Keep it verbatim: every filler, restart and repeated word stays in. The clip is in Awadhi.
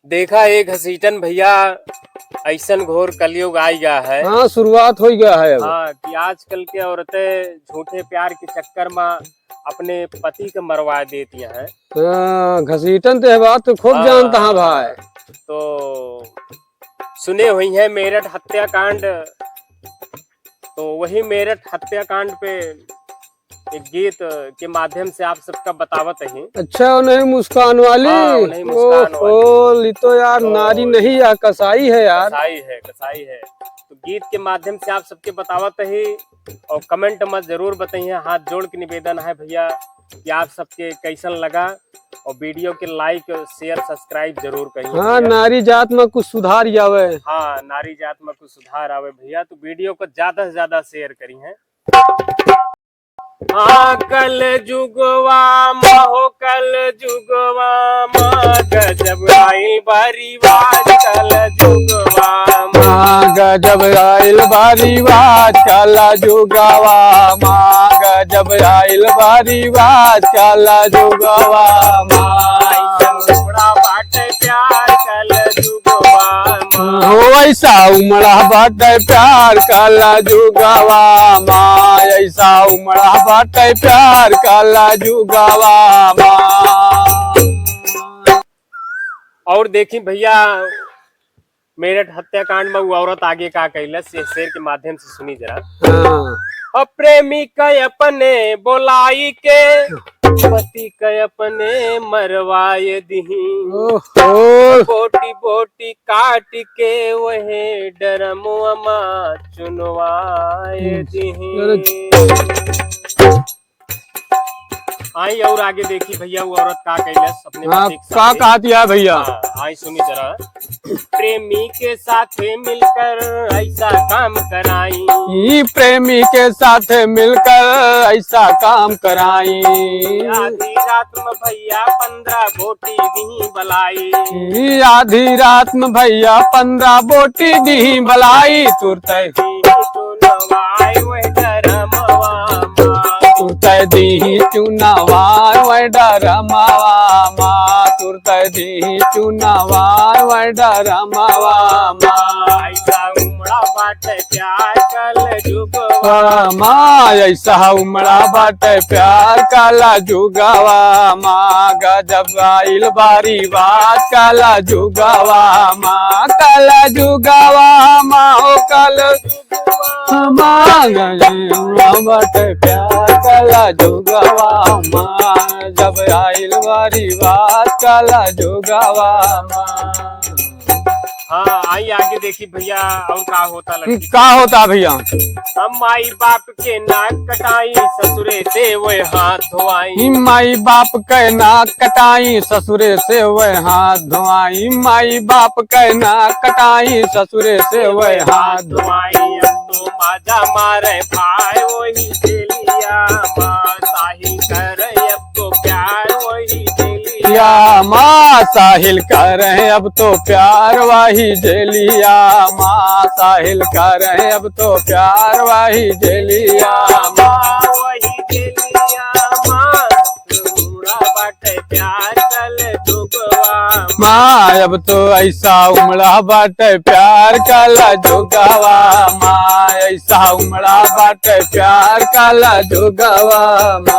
देखा ए घसीटन भइया, अइसन घोर कलयुग आइ गया है। हाँ, शुरुआत होइ गया है अब। हाँ, कि आजकल के औरतें झूठे प्यार के चक्कर मा अपने पति के मरवा देती हैं। हाँ, घसीटन तो ये बात तो खूब हाँ, जानता हाँ भाई। तो सुने हुई हैं मेरठ हत्याकांड, तो वही मेरठ हत्याकांड पे एक गीत के माध्यम से आप सबका बतावत ही। अच्छा, उन्हीं मुस्कान वाली? हाँ, उन्हीं मुस्कान वाली। ओहो, ई तो यार तो नारी नहीं, यह कसाई है यार। कसाई है, कसाई है। तो गीत के माध्यम से आप सबके बतावत ही और comment मा जरूर बताइए। हाथ जोड़ के निवेदन है भइया कि आप सबके कैसन लगा और video के like, share, subscribe जरूर करिए हाँ, भइया। नारी जात मा कुछ सुधार आवे। हाँ, नारी जात मा कुछ सुधार आवे भइया, तो video को ज्यादा से ज्यादा share करिए। हाँ, कल जुगवा मा हो, कल जुगवा मा गजब आइल बा रिवाज, कल जुगवा मा। हाँ, गजब आइल बा रिवाज, कल जुगवा मा। गजब आइल बा रिवाज, कल जुगवा मा। अइसन उमड़ा बाटे प्यार, कल जुगवा मा। हो, अइसा उमड़ा बाटे प्यार, कल जुगवा मा। अइसा उमड़ा बाटे प्यार, कल जुगवा मा। और देखी भइया, मेरठ हत्याकांड मा उ औरत आगे का कैलस, ये शेर के माध्यम से सुनी जरा। हाँ। अब प्रेमी के अपने बोलाई के, पति के अपने मरवाए दिही। ओहो। बोटी बोटी काट के वहे ड्रमवा मा चुनवाए दिही। अरे। आई और आगे देखी भइया, वो औरत का कैलस अपने हाँ, पति के का साथे। कहत या भइया? हाँ, आई सुनी जरा। प्रेमी के साथे मिलकर अइसा काम कराई। ई प्रेमी के साथे मिलकर अइसा काम कराई। आधी रात मा भइया पन्द्रह बोटी दिही बलाई। ई आधी रात मा भइया पन्द्रह बोटी दिही बलाई। तुरते दिही चुनवाए वह ड्रमवा मा। तुरते दिही चुनवाए वह ड्रमवा मा। तुरते दिही चुनवाए वह ड्रमवा मा। अइसा उमड़ा बाटे प्यार कल जुगवा मा। अइसा उमड़ा बाटे प्यार कल जुगवा मा। गजब आइल बा रिवाज कल जुगवा मा। कल जुगवा मा हो, कल जुगवा मा। गजब आइल बा रिवाज कल जुगवा मा। हाँ, आई आगे देखी भइया, और का होता लड़की। का होता भइया? हम माई बाप के नाक कटाई, ससुरे से वह हाथ धोआई। माई बाप के नाक कटाई, ससुरे से वह हाथ धोआई। माई बाप के नाक कटाई, ससुरे से वह हाथ धोआई। अब तो माजा मारे भाई वही जेलिया मा। साहिल करे अब तो प्यार वही जेलिया मा। साहिल करे अब तो प्यार वही जेलिया मा। साहिल करे अब तो प्यार वही जेलिया मा। वही जेलिया मा। उमड़ा बाटे प्यार कल जुगवा मा। अब तो अइसा उमड़ा बाटे प्यार कल जुगवा मा। अइसा उमड़ा बाटे प्यार कल जुगवा मा।